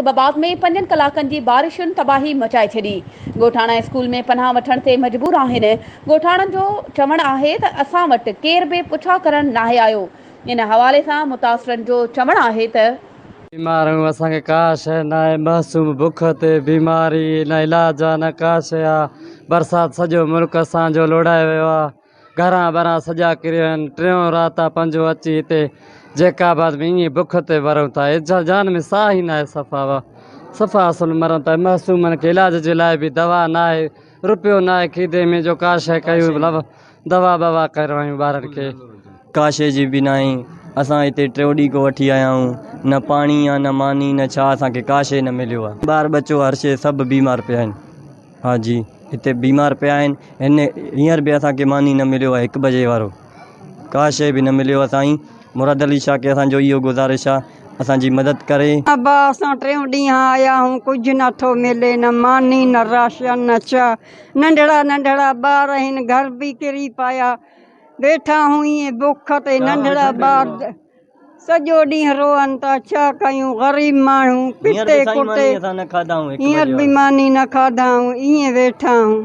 آباد ۾ پنجن ڪلاڪن جي بارشن تباهي مچائي ڇڏي، ڳوٺاڻا اسڪول ۾ پناهه وٺڻ تي مجبور آهن، ڳوٺاڻن جو چوڻ آهي ته اسان وٽ ڪير به پڇا ڪرڻ ناهي آيو، ان حوالي سان متاثرن جو چوڻ آهي ته. بيمار آهيون اسان کي ڪا شيء ناهي معصوم بک تي بيماري نه علاج آ نه ڪا شيء آ برسات سڄو ملڪ اسان جو لوڙائي ويو آ. گهران ٻران سڄا ڪري ويا آهن ٽيون رات آ پنجون اچي هتي جيڪب آباد ۾ ائين بک تي مرون ٿا جان ۾ ساهه ئي ناهي صفا صفا اصل مرون ٿا معصومن کي علاج جي لاء به دوا ناهي روپيو ناهي کيدي ۾ جو ڪا شيء ڪيون دوا ٻوا ڪروايون ٻارن کي. ڪا شيء جي به ناهي اسان هتي ٽيون ڏينهن کان وٺي آيا آهيون نه پاڻي آ نه ماني نه ڇا اسان کي ڪا شيء نه مليو آ. ٻار ٻچو هر شيء سڀ بيمار پيا آهن. ها جي هتي بيمار پيا آهن هن هينئر به اسان کي ماني نه مليو آهي هڪ بجي وارو ڪا شيء به نه مليو آهي سائين مراد علي شاهه کي اسان جو اهو گذارش آهي اسان جي مدد ڪري. ابا اسان ٽيون ڏينهن آيا آهيون ڪجهه نه ٿو ملي نه ماني نه راشن نه ڇا ننڍڙا ننڍڙا ٻار آهن گهر به ڪري پيا ويٺا آهيون ائين بک تي ننڍڙا ٻار سڄو ڏينهن روئن ٿا ڇا ڪيون غريب ماڻهو هينئر پٽي به سائين ڪٽي ماني اسان نه کاڌائون هڪ هينئر بجي به وارو. ماني نه کاڌائون ائين ويٺا آهيون.